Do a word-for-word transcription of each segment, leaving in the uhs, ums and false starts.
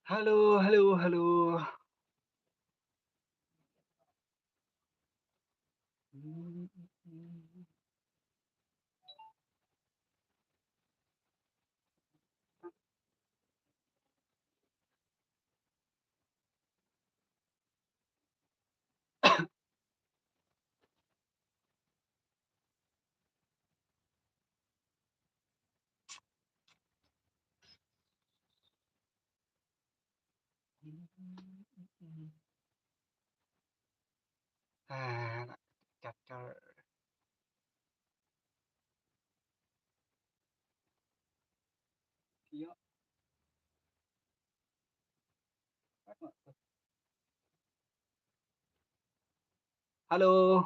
Halo, halo, halo. Ah, nak cacar. Iya. Halo.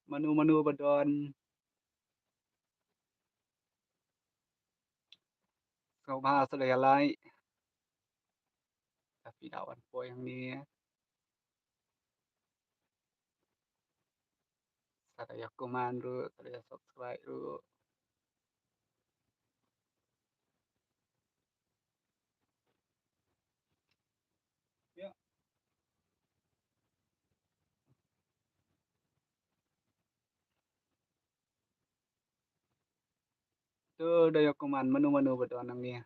Mano mano ba don. Sngewbha sa da ïa like. Tapi da wan poi hangne. Sa da ïa comment ruh, sa da ïa subscribe ruh. Ïa. To da ïa comment mano mano ba don hangne.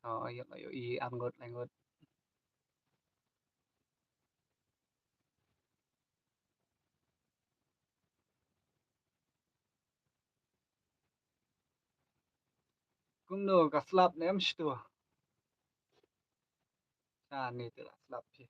Oh, ïa, ïa, ïa, arngut, arngut. Kumno, ka slap ne em shto? Sa ni te la slap phi.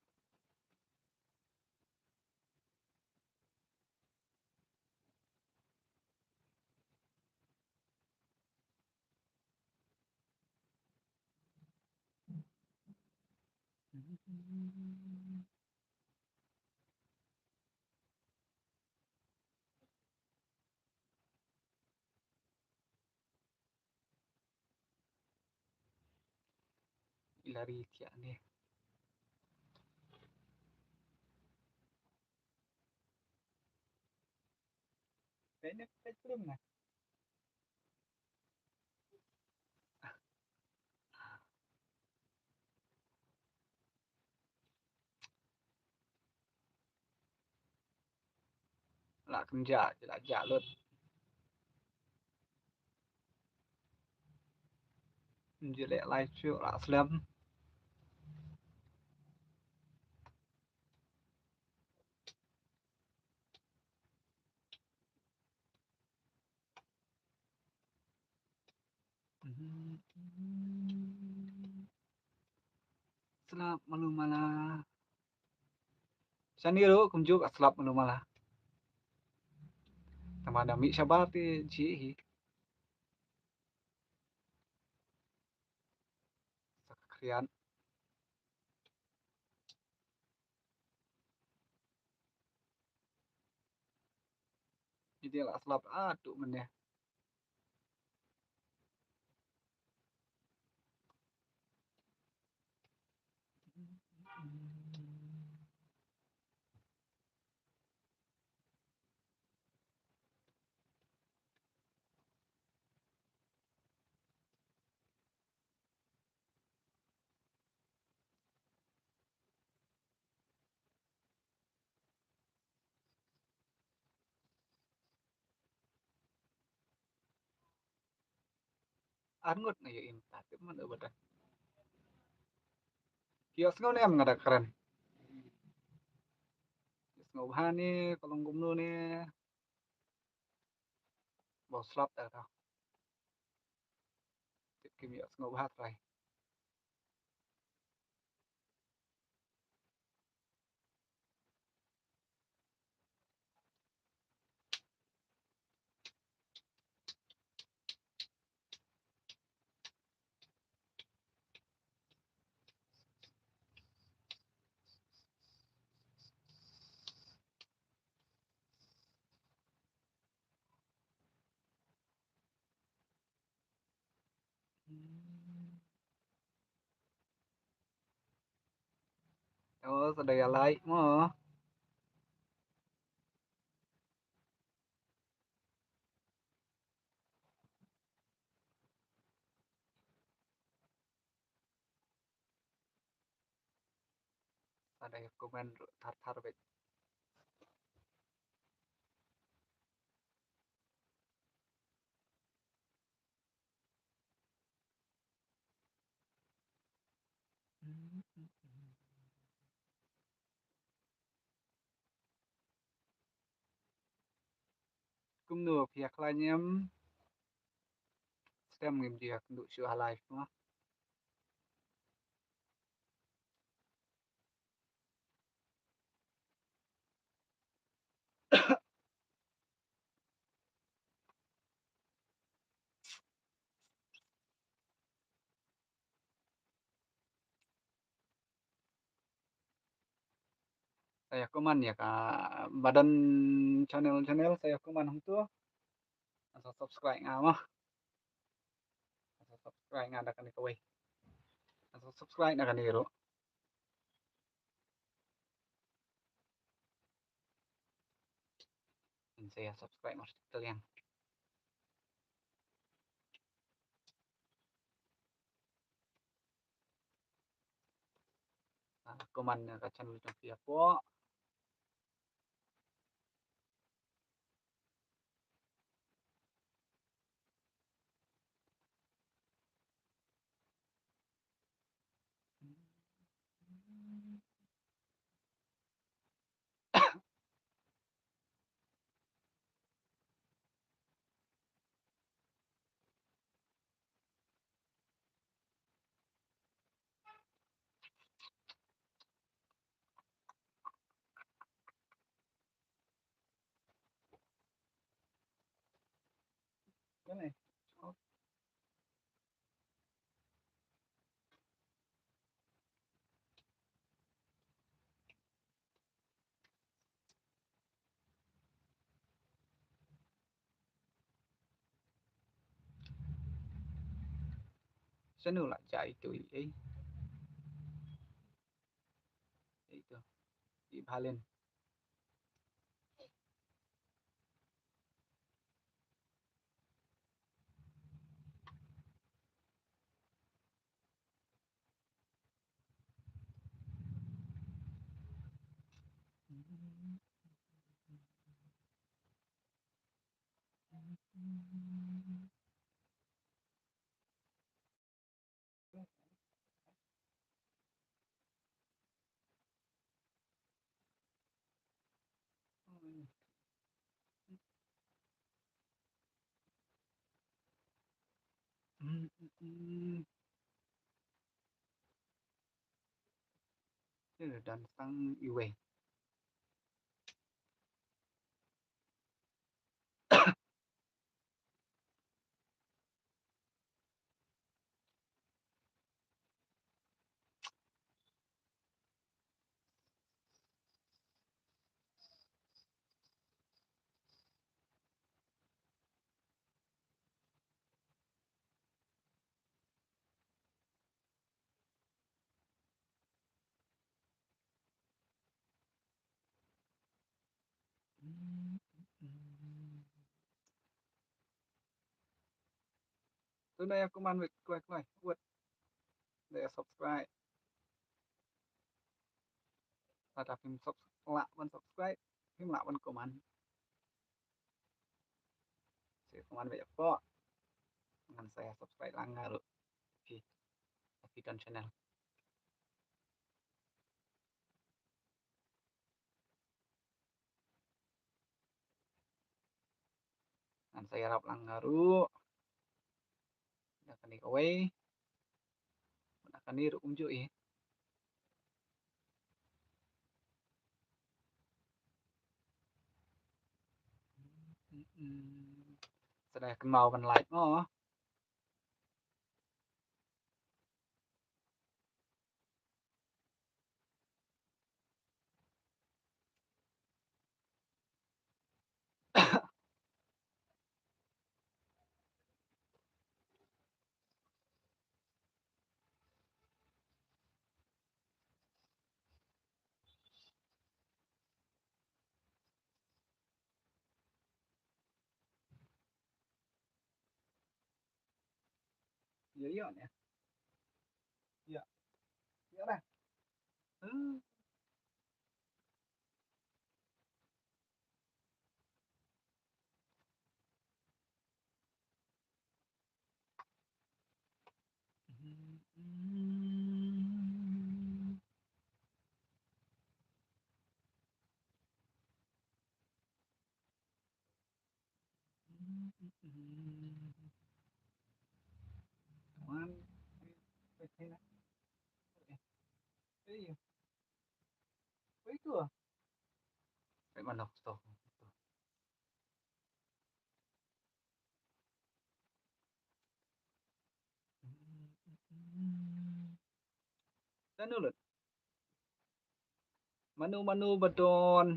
Ila ri thiah ne. Peit ne, peit plum ne. La kynjah, la jah lut. Nji leh live shuh la slem. Slap malu mala. Shane ruh kumjuh ka slap malu mala. Tangba da mih shabar te jhieh hi. Sa ka khriat. Ïa dei la slap, ah, tu mynne. Arngut na ïa im ta tip man u ba dang. Ki ïohsngew ne em nga da kren? Ïohsngew bha ne ka long kumno ne? Ba u slap ta ka. Tip kim ïohsngew bha trai. Oh, sa da ïa like mo. Sa da ïa comment ruh thar thar beit. Kumno, phi ïa khlaiñ em? Stem, ngim ju ïa kynduh shuh ha live mo. Sa ïa comment ïa ka ba don channel, channel, sa ïa comment hangto. Sa subscribe nga mo. Sa subscribe nga da kane kawei. Sa subscribe na kane ruh. Sa ïa subscribe mo, sa ïa. Ah, comment na ka channel jong phi hapoh. Shano la jia ito i ei. Ito i bhalin. Ïa, don tang iwei. To na ïa comment wait kloi kloi wait. Da ïa subscribe. Lada phim sub-, lah ban subscribe, phim lah ban comment. Sa comment beit hapoh. Ngan sa ïa subscribe lang nga ruh. Phi, phi don channel. Ngan sa ïarap lang nga ruh. Ïa kane kawei. Ïa kane ruh kumjuh i. Sa da kynmaw ban like mo. Ïa, ïa, ïa. Ïa. Ïa dah. Hmm. Come on. Wait, wait, wait. Wait, wait. Wait, wait. Wait, wait. Wait, wait. Lano lut? Mano mano ba don?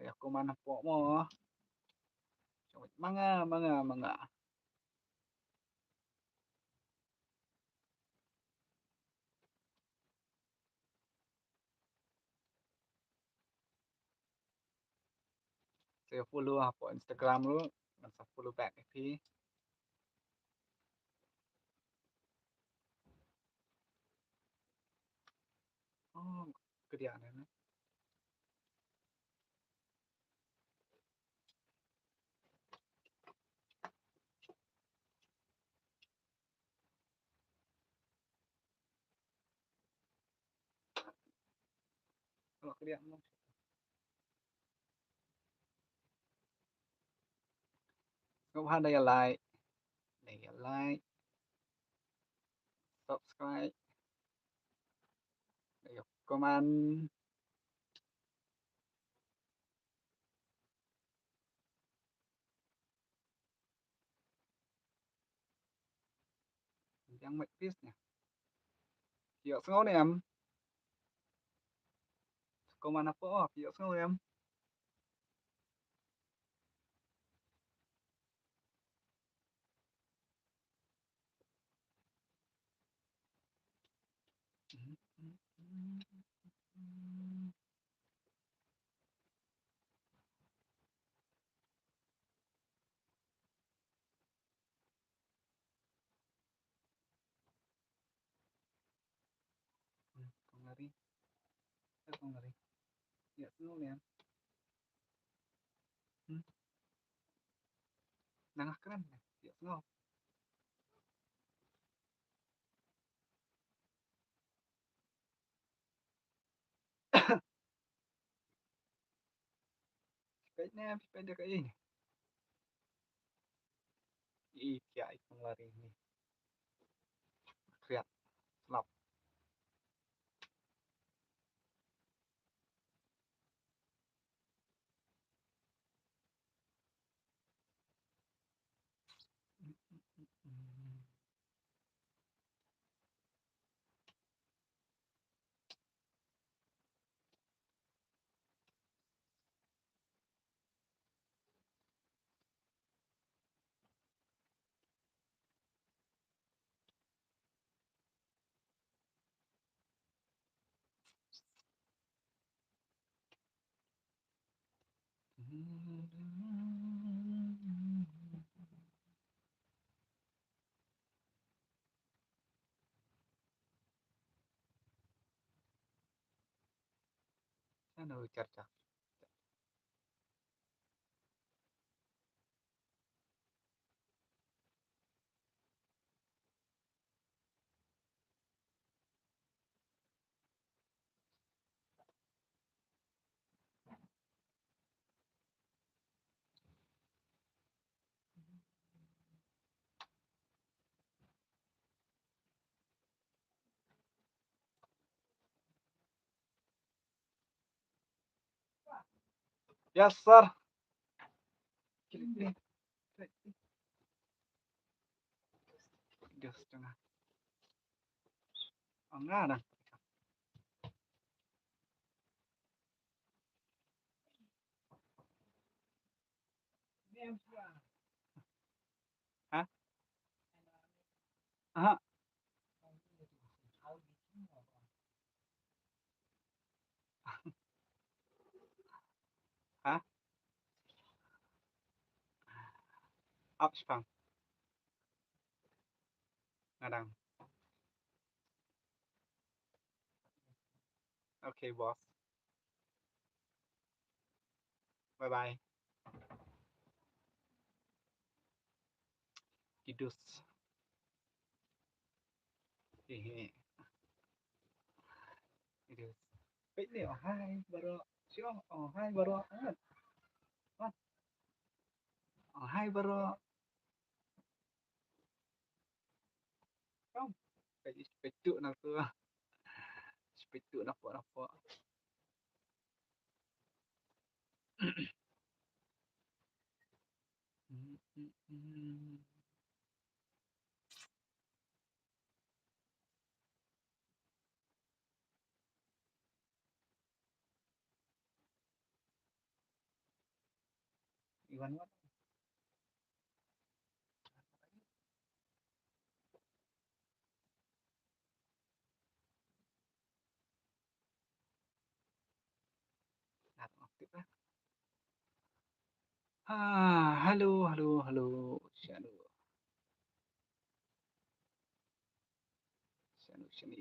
Ïa kumno hapoh mo? Ma nga, ma nga, ma nga. Sa follow hapoh Instagram ruh, ngan sa follow back ïa phi. Oh, kadiah ne. Sngewbha da ïa like, da ïa like, subscribe, da ïa comment. Yang met pis ne. Phi ïohsngew ne em? Comment hapoh, phi ïohsngew ne em? Hmm, kong lari. Eh, kong lari. Ïa, sngew ne em? Hmm. Nang kren ne. Ïa, sngew. Phi peit ne, phi peit da kaei? I, phi ïa i kong lari ni. Khriat. Slap. Ano, char char. Yes, sir. Gas tengah. Anga dah. Ha? Aha. Ha? Ap shipang. Nga dang. Okay, boss. Bye bye. Kidus. Hehe. Kidus. Wait ni, oh hai baroh. Sio, oh hai baroh. Angat. Wan. Oh hai baroh. Kam. Peit, peit tu na tu. Peit tu nampak, nampak. Iwan Wan. Nah, aktif lah. Ah, halo, halo, halo. Shano. Shano, shano.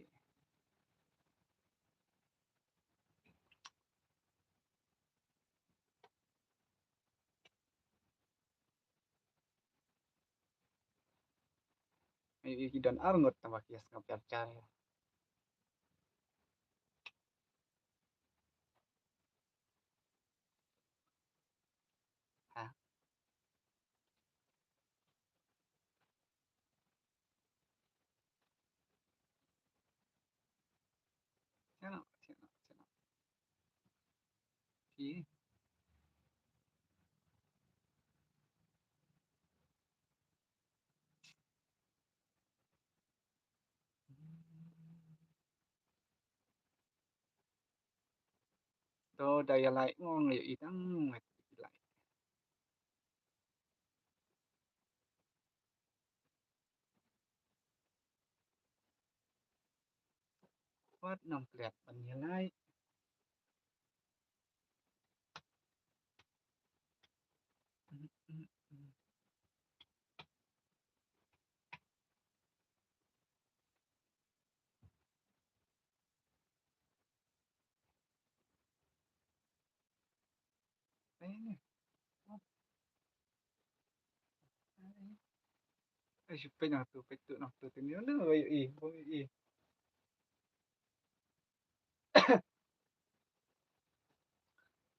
Maybe ki don arngut tang ba ki ïa sngap ïa ka. Ha? Shano, shano, shano. Phi. To da ïa like mo, nga ïohi tang nga ïa like. Wat nang klet ban ïa like. Ai, shu peit nangtu, peit tu nangtu, tu ni, nang ïohi, bym ïohi.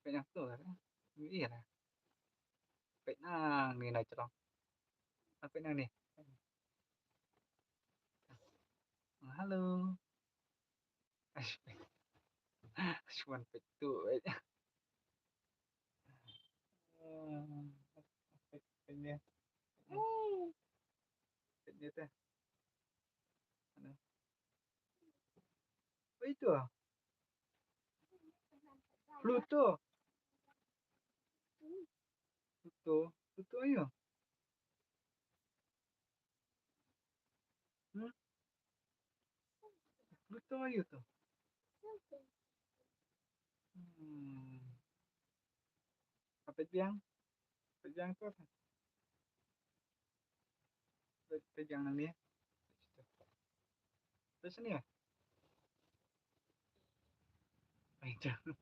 Peit nangtu lah, ïohi lah. Peit nang ni na jrong. Ah, peit nang ni. Halo. Shu wan peit tu, eh. Peit, peit ni. Peit ni teh. Mana? Apa itu? Pluto. Pluto. Pluto ayo. Hmm? Pluto ayo tu. Hmm. Apa biang? Apa biang tu? Apa biang nang ni? Apa sini ya? Ay, jangan.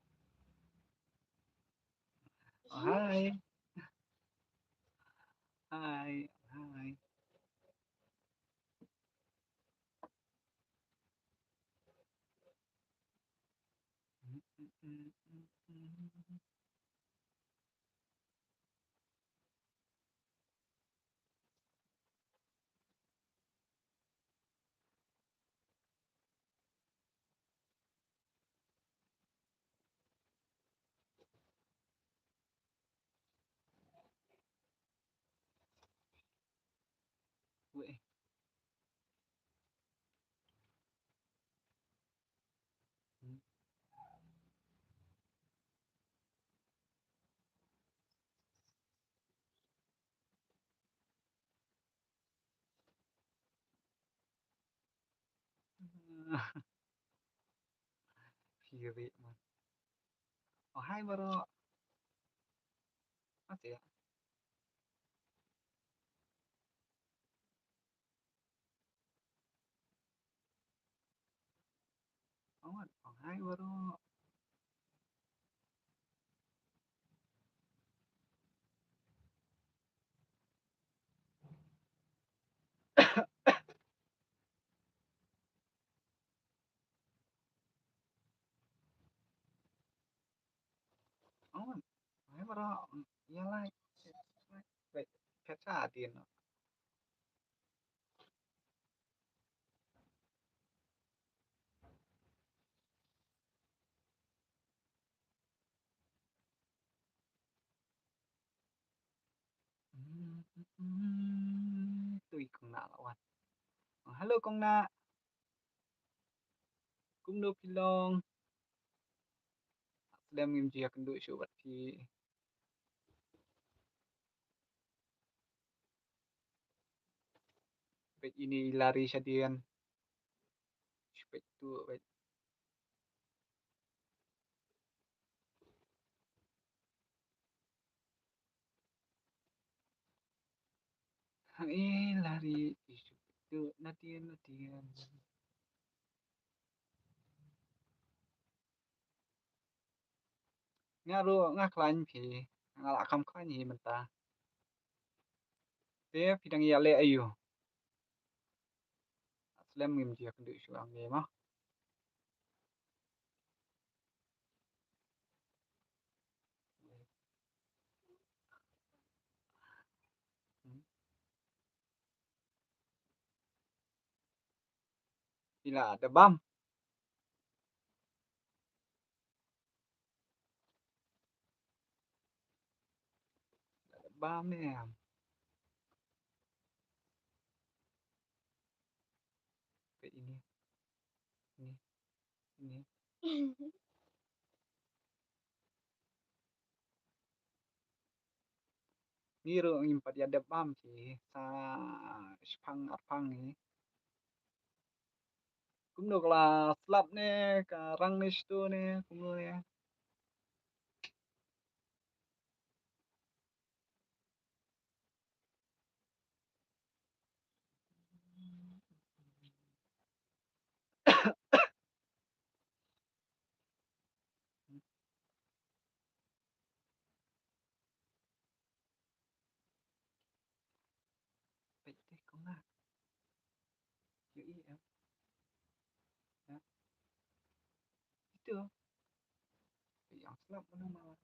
Oh, hi. Hi, hi. Weh. Phi ri man. Oh, hai baroh. Ati ya. Oh, oh, Hai baroh. Oh, hai baroh. Ïa, like. Wait, phet sa dien. Tui kong Nah la wan. Oh, hello kong Nah. Kumno phi long? Slem, ngim ju ïakynduh shuh bad phi. Peit ine i Lari shadien. Peit tu, peit. Hang i Lari i shu peit tu nadien nadien. Nga ruh nga khlaiñ phi, nga la kham khlaiñ hi mynta. Te phi dang ïaleh aïu? Slem, ngim ju ïakynduh shuh hangne mo. Phi la dep bam? La dep bam ne em? Peit ine. Ine. Ine. Ngi ruh ngim pat ïa dep bam hi, sa shipang arpang hi. Kumno, ka la slap ne ka rang ne shto ne kumno ne? Peit te kong Nah. Ïohi em? Ha? Itu. Peit ïa u slap malu mala.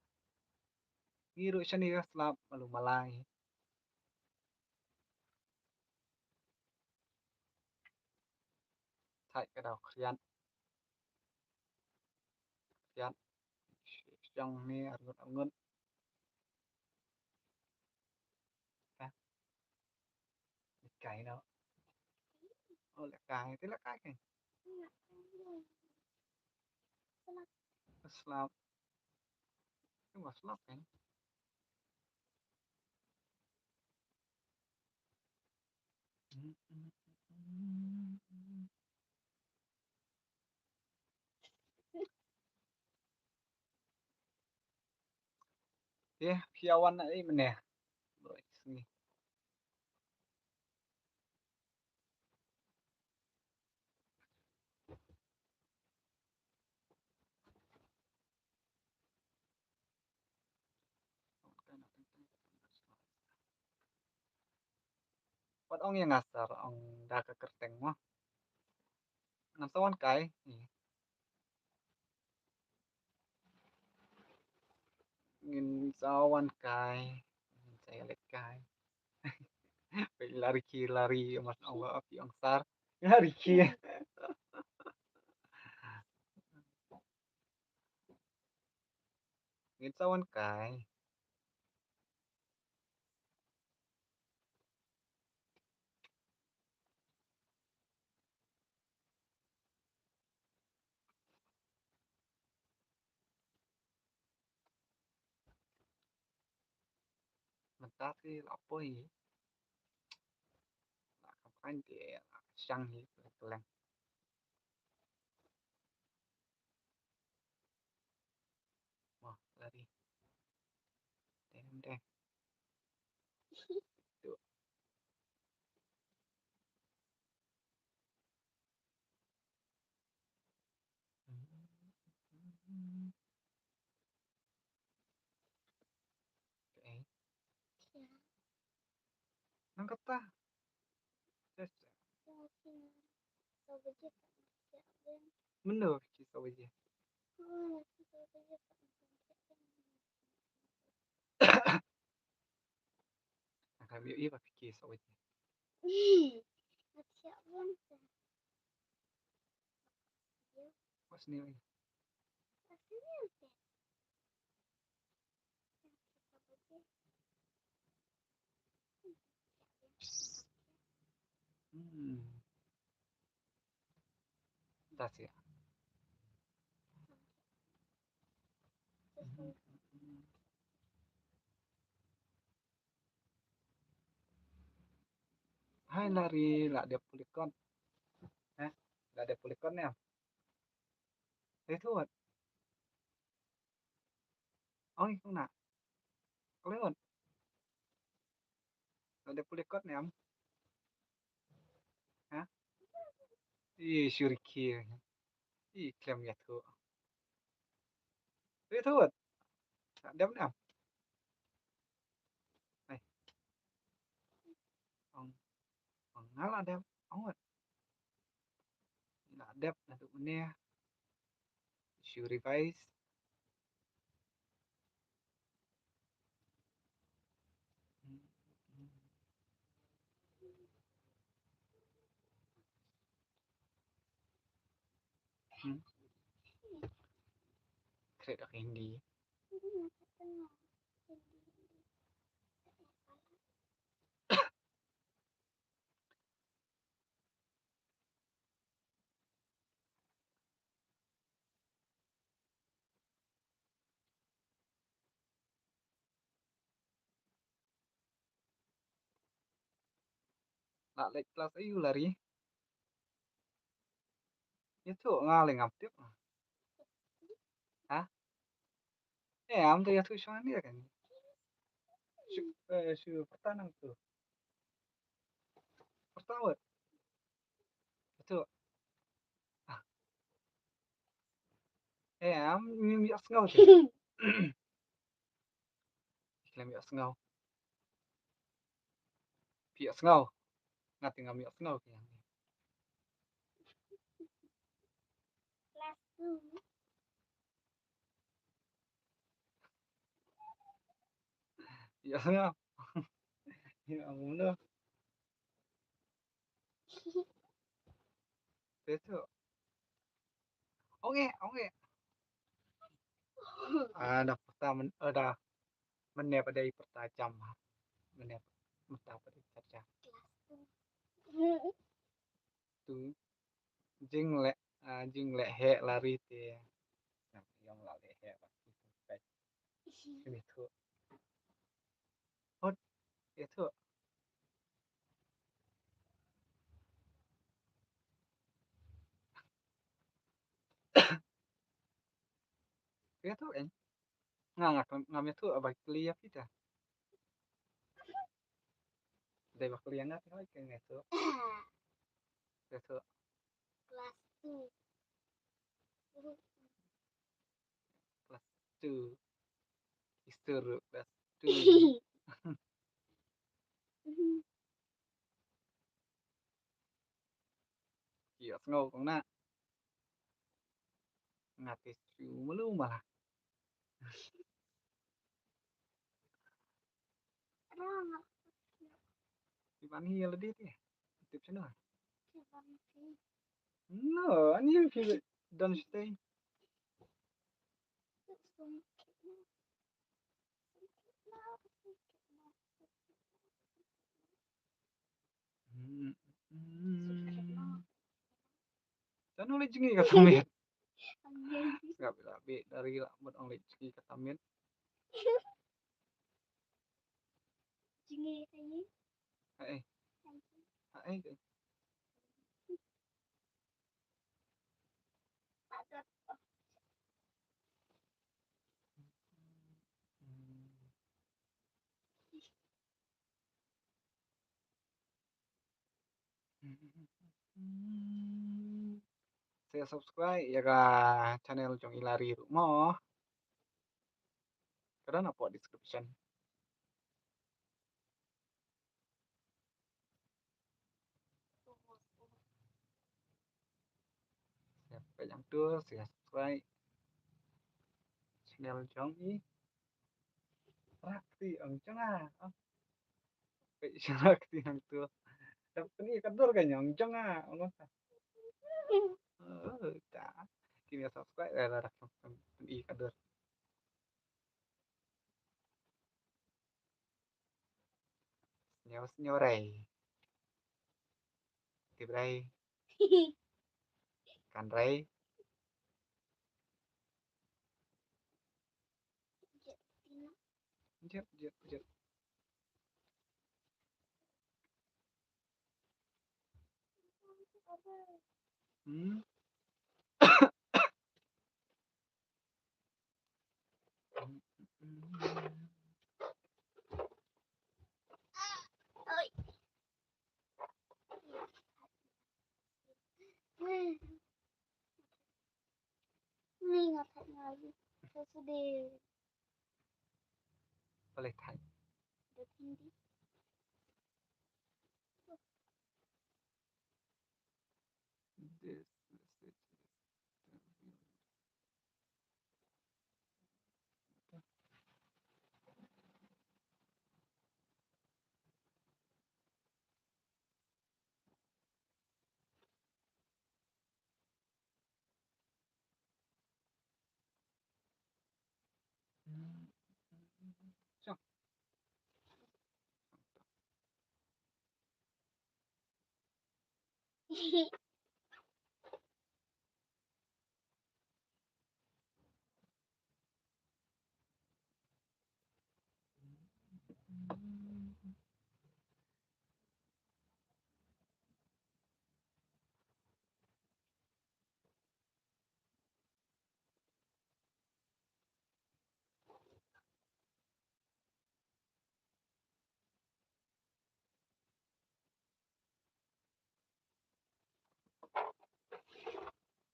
Ngi ruh shane ka slap malu mala hi. Thait ka daw khriat. Khriat. Shong ne arngut arngut. Ha? Lehkai noh. Oh, lehkai. Te lehkai kan? Slap. Te ba slap kan? Te phi ïa wan na ei mynne? Baroh sngi. Wat ong ïa nga sir, ong da ka kyrteng mo. Ngan sa wan kai. Ngin sa wan kai. Ngin sa ïa leit kai. Peit Lari ki Lari, mas ong ba phi ong sir. Lari ki. Ngin sa wan kai. Mynta te la poi. La kham khaiñ te la shang hi kylleng. Wah, Lari. Deng, deng. Tu. Kaei? Nang kata. Mynno phi saw baje? Nga ïohi ba phi saw baje. Wat sniew ïa. Hmm. That's it. Hai Lari, la dep pule kot. Eh, la dep pule kot ne em? Te thut. Ong i kong na. Kole ot. La dep pule kot ne em? Ha? I shu rkhie. I khlem ïathuh. Te thut. La dep ne em? Ai. Ong, ong nga la dep, ong wat. La dep naduh mynne. Shu revise. Hmm. Khreh da ka Hindi. La leit klas aiu Lari? Ïathuh, nga lei ngam tip. Ha? Eh, am da ïathuh shwa ne kan. Shu, eh, shu pyrta nangtu. Pyrta wat. Ïathuh. Ah. Eh, am, ngim ïohsngew te. Khlem ïohsngew. Phi ïohsngew. Nga te ngam ïohsngew ki. Class two. Ïohsngew. Ïa, amu no. Te tu. Ong eh, ong eh. Ah, da pyrta myn, eh, da mynne pat dei pyrta jam. Mynne mynta pat dei pyrta jam. Tu jingleh, ah, jingleh heh Lari te. Nang ïong la leh heh ba ki tu peit. Kini tu. Hot, ïathuh. Ïathuh, eh? Nga, nga, ngam ïathuh, ba kylli ïa phi te. Dei ba kylli ïa nga te hoi, ka nga ïathuh. Ïathuh. Class two. Class two. History class two. Ïohsngew kong na. Nga te shu malu mala. Iban hi lade te. Tip channel. No, ani ki don stay. Hmm, hmm. Tang nang leit jngi kata miet. Nga bi la bit dari la mut ong leit jngi kata miet. Jngi kata miet. Hai. Hai. Sa subscribe ïa ka channel jong i Lari ruh mo. Ka don hapoh description. Sa peit hangto, sa subscribe channel jong i Rakti, ong jong nga. Peit sha Rakti hangto. Dap pyni ka dur ka ong jong nga. Ong. Oh, ta. Kim ïa subscribe, eh, la dak pyni ka dur. Sñiaw sñiaw rei. Tip rei. Kan rei. Jep, jep, jep. Hmm. Ni nga thait nga ri. Ka sudi. Balei thait? Dot hindi. This message is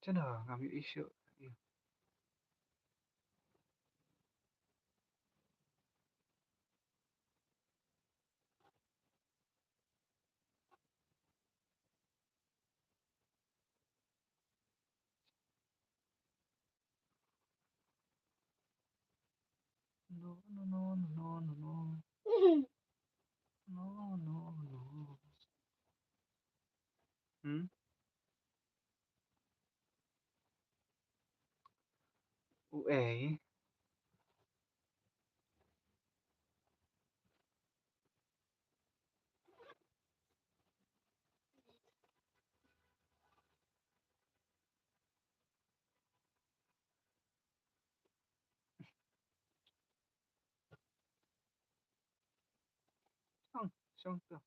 Chano ngam ïohi shuh. No, no, no, no, no, no. No, no, no. Hmm? Uei. Shong, shong, shong.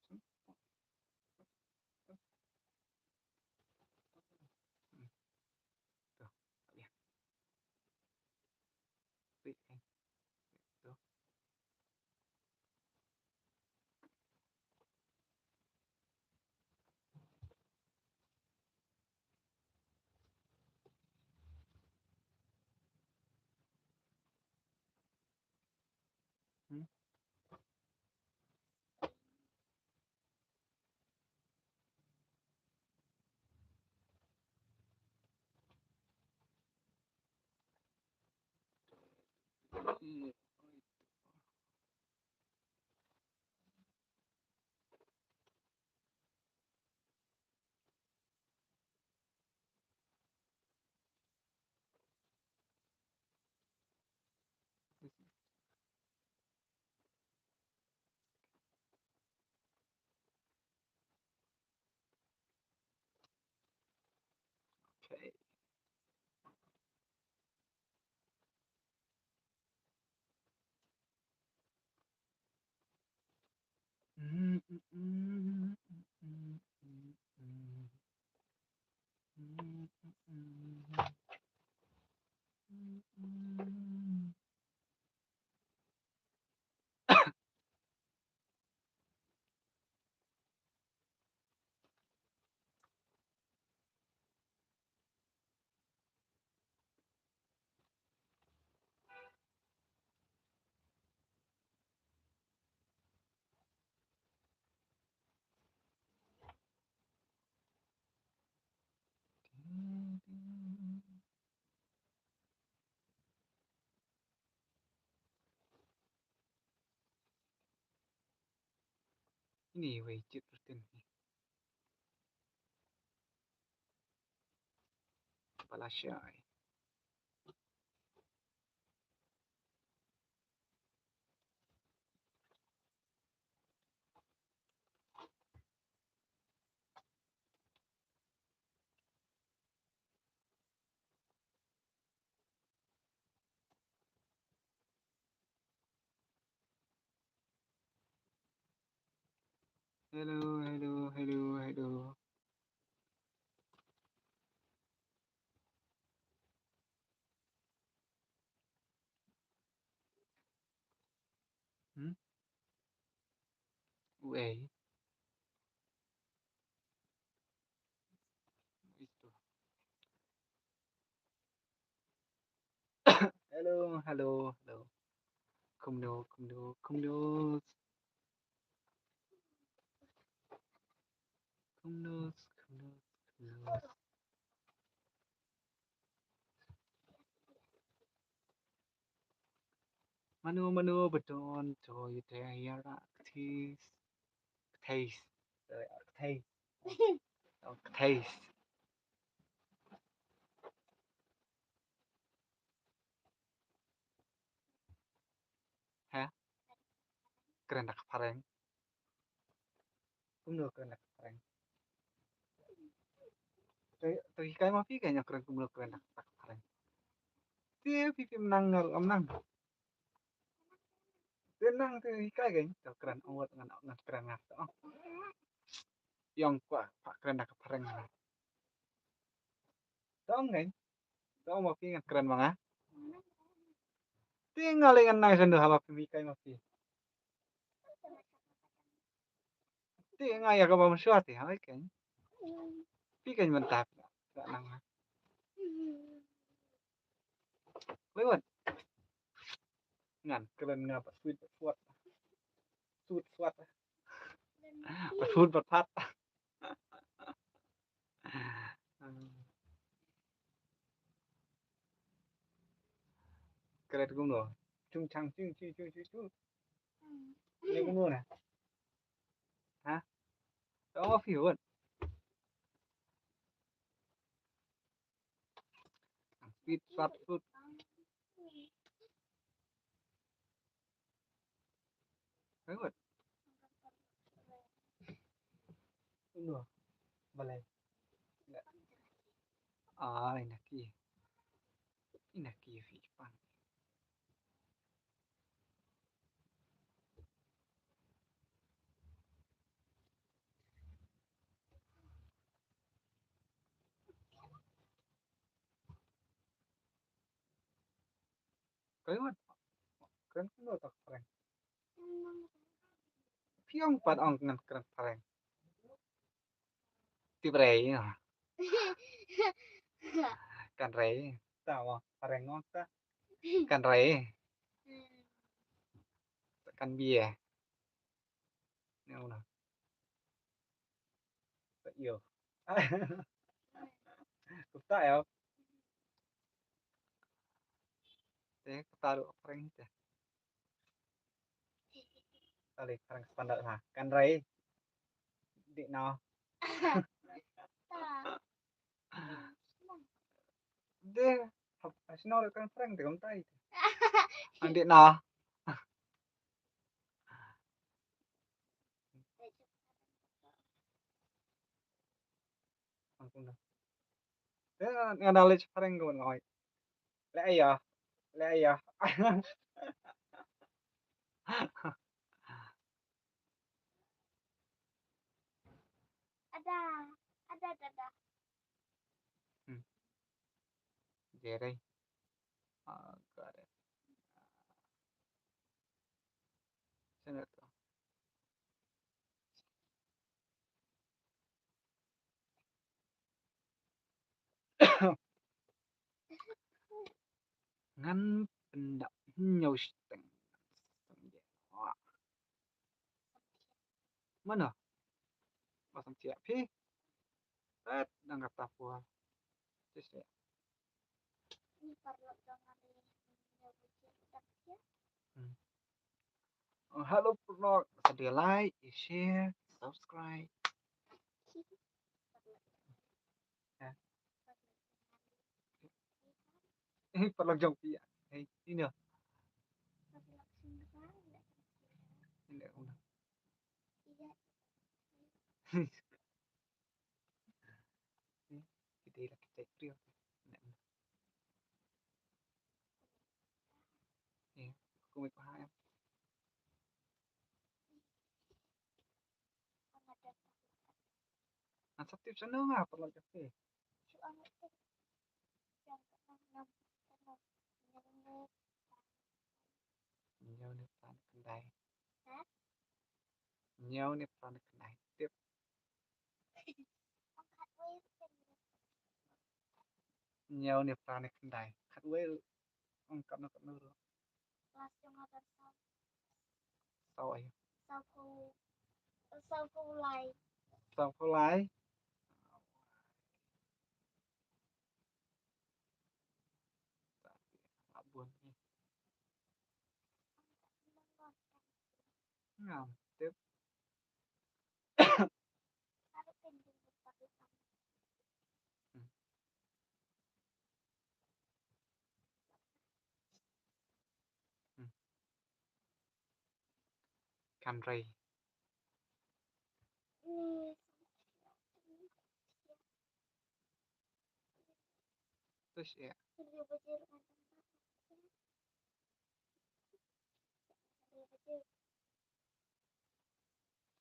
Okay. Ni wei jit rutin hi. Pala shai. Hello, hello, hello, hello. Hmm? Wei. Hello, hello, hello. Kumno, kumno, kumno. Kumno, kumno, kumno. Mano mano ba don to ïa te ïa ra ktis. Ktis. Sorry, ktis. Oh, ktis. Ha? Kren da ka phareng. Kumno kren da ka phareng. To, to hikai ma phi ka ïa kren kumno kren da ka phareng. Te phi phi nang ngal am nang. Te nang te hikai ka ïa to kren ong wat ngan ngan kren ngat to. Ïong kwah pha kren da ka phareng. To ong ngan. To ong ma phi ngan kren ma nga. Te nga lei ngan nang sha ndu ha ma phi hikai ma phi. Te nga ïa ka ba mynshuwa te ha ken. Phi ken mynta phi la nang ha. Lewat. Ngan kren nga ba sweet ba swat. Sweet swat. Ba sweet ba phat. Kret kumno. Chung chang chung chung chung chung chung. Ni kumno na. Ha? Tong off yun. Speed, fast food. Very good. Kumno. Balai. Ah, ina ki. Ina ki fi pan. Kren wan. Kren kumno ta phareng. Phi ong pat ong ngan kren phareng. Tip rei. Kan rei. Ta wa phareng ong ta. Kan rei. Kan bia. Ni ong na. Sa io. Kumta ïa. Te kata ruh phareng te. Kali phareng sa pandal ha. Kan rei. Dei no. Dei. Hap, hasno ruh kan phareng te kumta ïa. An dei no. Ampun dah. Te nga da leh phareng ko ngoi. Leh ïa. Leh ïa. Ada. Ada, ada, ada. Hmm. Jerry. Ah, got it. Saan to? Ngan pyndap hynñiew shiteng. Mano? Ba sam chiah phi. Tat dang kata pua. Chiah. Hmm. Oh, hello, Purnok. Sa dia like, ïa share, Subscribe. Ya. Eh, paralok jong phi. Hei, ino. Ino, ino. Kita lagi cek prio. Ino. Eh, aku mau paham. Ngan sa tip shano nga paralok jong phi. Hynñiew ne phra ne khyndai. Hynñiew ne phra ne khyndai. Tip. Hynñiew ne phra ne khyndai. Khatwei ruh. Ong katno katno ruh. Klas jong nga don saw. Saw aïu? Saw phew, saw phew lai. Saw phew lai. Ngam tip. Kynrei. Tus ya.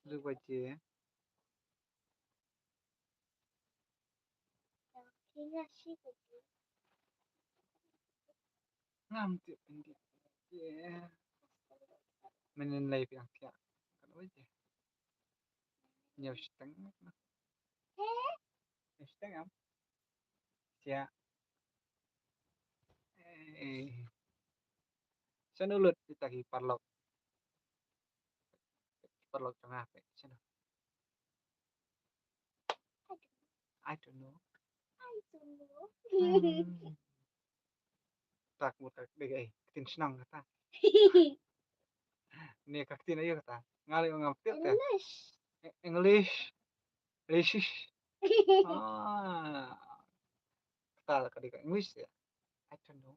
Lu baje. Ngam tip pyndik. Mynnin lai phi ang thiah. Kan oi je. Ñiew shiteng. Ñiew shiteng am. Sia. Eh. Shano lut kita ki paralok. Paralok jong nga phi shano. I don't know. I don't know. Hmm. Tak mut ka dei ka, eh, ktien shnong kata. Ne ka ktien aïu kata? Nga lei ngam tip te. English. E-, English. English. Ah. Kata ka dei ka English ya. I don't know.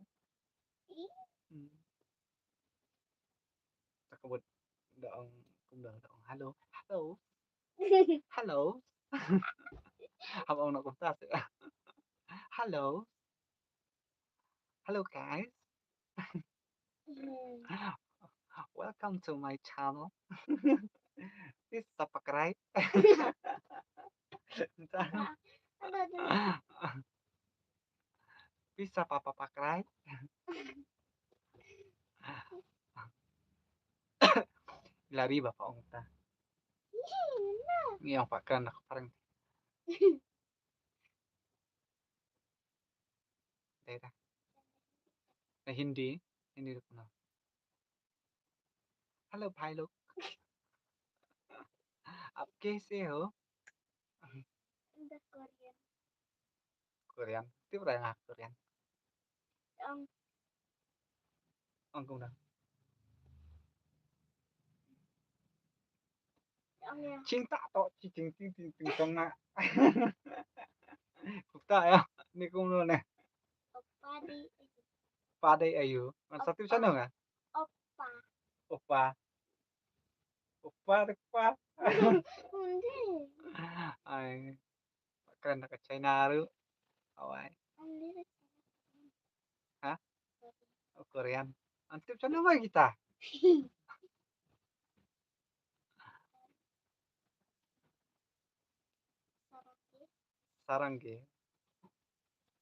Hmm. Ta ka mut da ong kumno, da ong hello. Hello. Hello. Hap ong noh kumta seh. Hello. Hello guys. Welcome to my channel. Please subscribe. Hello, hello. Pisa papa pakrai. Lari bapa ong ta. Ngi ong pakran aku parang. Dai da. Na Hindi, Hindi duk na. Hello, bhai lok. Aap kaise ho? Korean. Korean. Tip rai nga Korean. Ong. Ong kumno. Ong ya. Ching ta to chi ching ting ting ting tong na. Kumta ya. Ni kumno ne. Oppa dei aïu. Oppa dei aïu. Ngan sa tip shano nga. Oppa. Oppa. Oppa, oppa. Hindi. Ai. Kren da ka China ruh. Awai. Hindi da China. Ha? Oh, Korean. Ngan tip shano ba kita. Saranghae.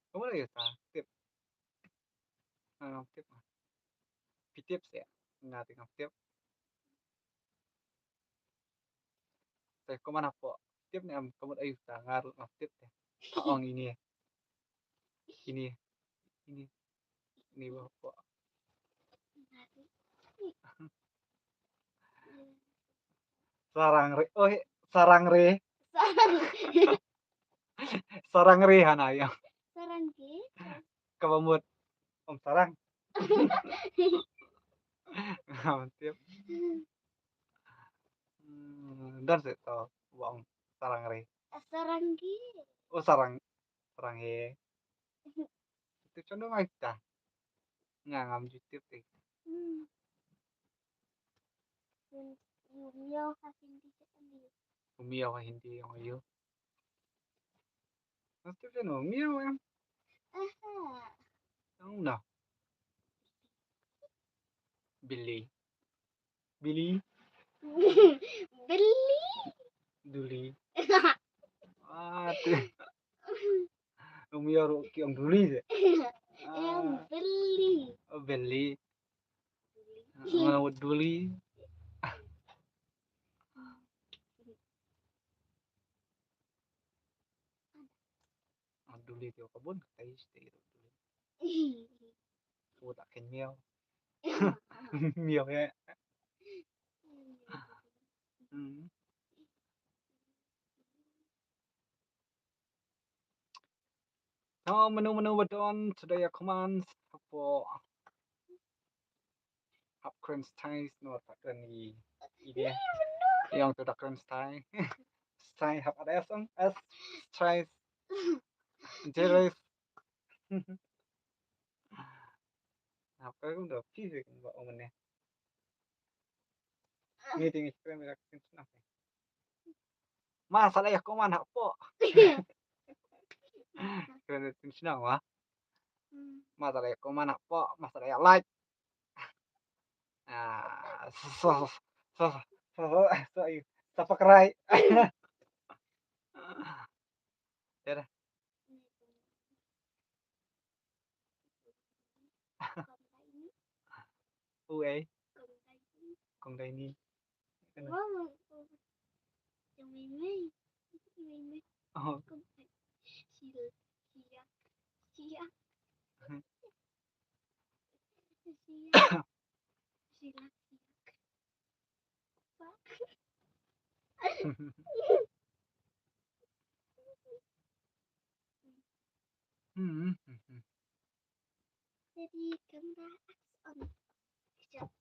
Kumno ïa ta? Tip. Nga ngam tip. Phi tip seh. Nga te ngam tip. Te kumno hapoh? Tip ne em, ka mut aïu ta, nga ruh ngam tip te. Ong ini. Ini. Ini. Ini ba hapoh. Saranghae. Oh, Saranghae. Saranghae. Saranghae hana ïa. Saranghae. Kaba mut. Om sarang. Ngam tip. Hmm. Don se to ba ong sarang re. Sarang ki. Oh, sarang, sarang he. Itu condong ai ta. Nga ngam ju tip te. Hmm. Yu miau ha Hindi te ni. Yu miau ha Hindi ong yu. Mesti kena miau em. Aha. Ong na. Billy. Billy. Billy. Duli. Ah, tu. Ong miau ruh ki ong duli je. Em, ah. Billy. Oh, Billy. Billy. Ah, mana buat duli. Ah, duli tu kabun, katai stay duli. Ih. Sudah kenyal. Miau ya. Hmm. Oh, menu menu badon sudah ya kuman hapo. Hap kren stai no ta kren i. Ide. Yang tu da kren stai. Stai hap ada song as stai. Jeres. Hap kren da pi sik ba omne. Ni ting kren da kren stai. Masalah ya kuman hapo. Kren da kren stai wa. Masalah ya kuman hapo, masalah ya like. Ah, so, so, so, so, so, so, subscribe. Ya dah. Uei. Kong Daini. Kong Daini. Oh. Hmm, hmm, hmm. Jadi kamera action. Kejap.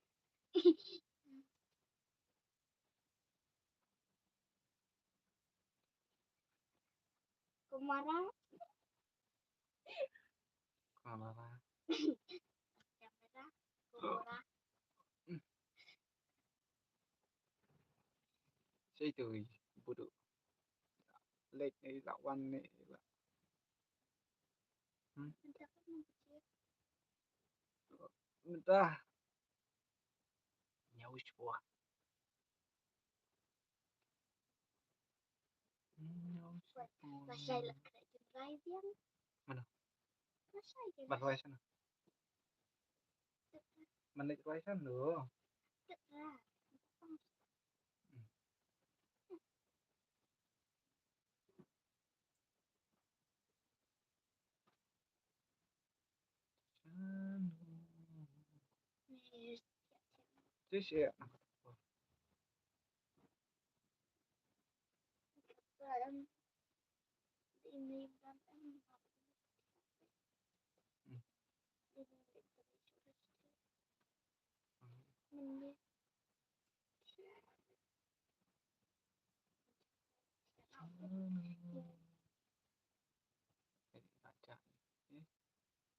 Kamera. Kamera. Kamera. Kamera. Sai tu, budu. Lek ni la wan ni la. Hmm. Dah. Nyau shuwa. Nyau shuwa. Ba shai la kra jin rai biang. Mana? Ba shai jin. Ba shai sana. Mana rai sana lo. Kra.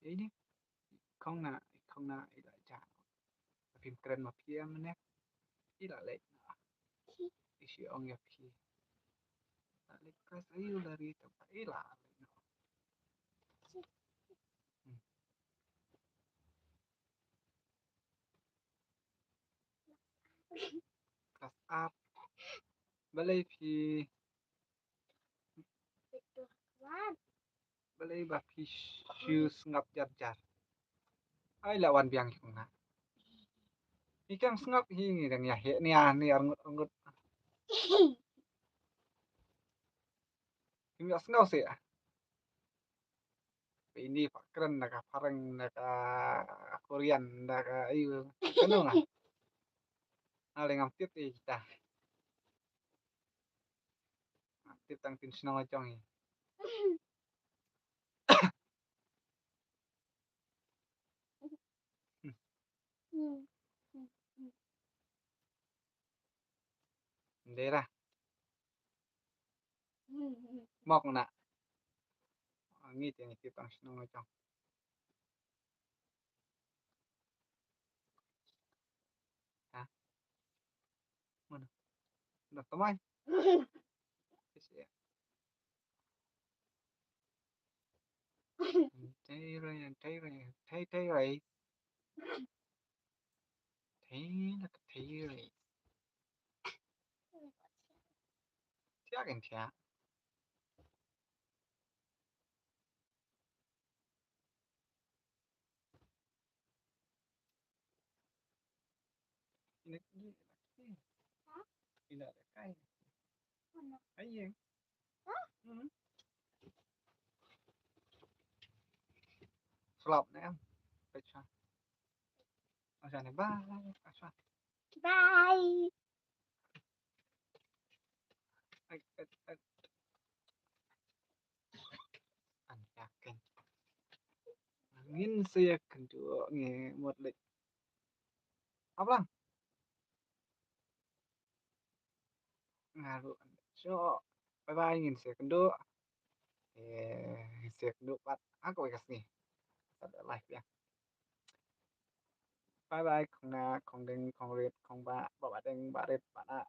Ini kong na, kong na ila ja. Phim kren ma phi em ne. Ila lek na. I shi ong ya phi. La lek ka sa yu la ri ta ila lek na. Hmm. Klas ap. Balei phi. Balei ba phi shu sngap jar jar. Ai la wan biang ki kong na. Ki kam sngap hi ngi dang ya he ni a ni arngut arngut. Kim ya sngap se. Ini pa kren da ka phareng da ka Korean da ka ayu. Kano nga. Ale ngam tip i kita. Ngam tip tang tin shnong jong i. Ndera. Mok na. Ngi te ngi tip tang shnong na chong. Ha? Mana? Dah tamai. Thei rei, thei rei, thei, thei rei. Thei na ka thei rei. Thiah kan thiah. Ina ki, ina ki. Ina da kai. Ai ye. Hmm. Slap ne em. Pecah. Asal ne bye. Asal. Bye. Ai, ai, ai. An yakin. Ngin sa ïakynduh ngi mut leit. Hap lang. Nga ruh. So, bye bye, ngin sa ïakynduh. Eh, ngin sa ïakynduh pat ha kawei ka sngi. Sa da live ïa. Bye bye, khong na, khong ding, khong rit, khong ba, ba ba ding, ba rit, ba na.